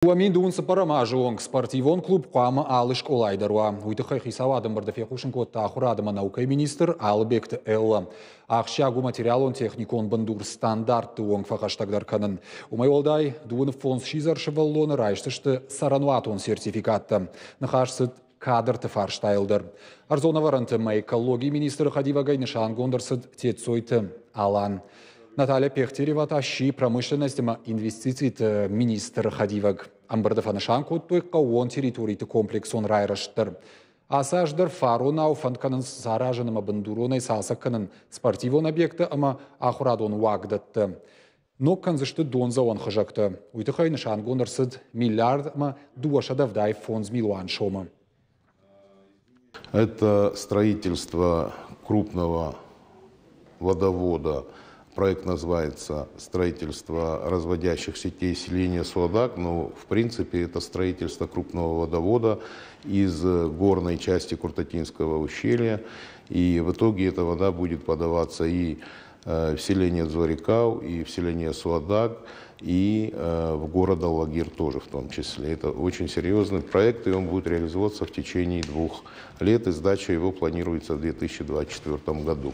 2024 азы онг спортивон клуб хъуамӕ алы скъолайы дӕр уа. Уый тыххӕй хицауады ӕмбырды фехъусын кодта ахуырад ӕмӕ наукӕйы министр Алыбегты Элла. Ахсджиаг у материалон-техникон бындур стандартты онг фӕхӕстӕгдӕр кӕнын. Уымӕй уӕлдай, 25 сидзӕр сывӕллоны райсдзысты цӕрӕнуатон сертификаттӕ. Ныхас цыд кадрты фарстайыл дӕр. Ӕрдзон ӕвӕрӕнты ӕмӕ экологийы министры хӕдивӕгӕй нысангонд ӕрцыд Тетцойты Алан. Наталья Пехтерева та сси промышленность ӕмӕ инвестициты министры хӕдивӕг. Ӕмбырды фӕнысан кодтой хъӕууон территориты комплексон райрӕзт дӕр. Ацы аз дӕр фаронау фӕнд кӕнынц саразын ӕмӕ бындуронӕй цалцӕг кӕнын спортивон объекттӕ ӕмӕ ахуырадон уагдӕттӕ. Ног кӕндзысты дондзӕуӕн хызӕгтӕ. Уый тыххӕй нысангонд ӕрцыд миллиард ӕмӕ 275 милуан сомы. Это строительство крупного водовода. Проект называется «Строительство разводящих сетей селения Суадак», но в принципе это строительство крупного водовода из горной части Куртатинского ущелья. И в итоге эта вода будет подаваться и в селение Дзорикау, и в селение Суадак, и в город Алагир тоже в том числе. Это очень серьезный проект, и он будет реализовываться в течение 2 лет, и сдача его планируется в 2024 году.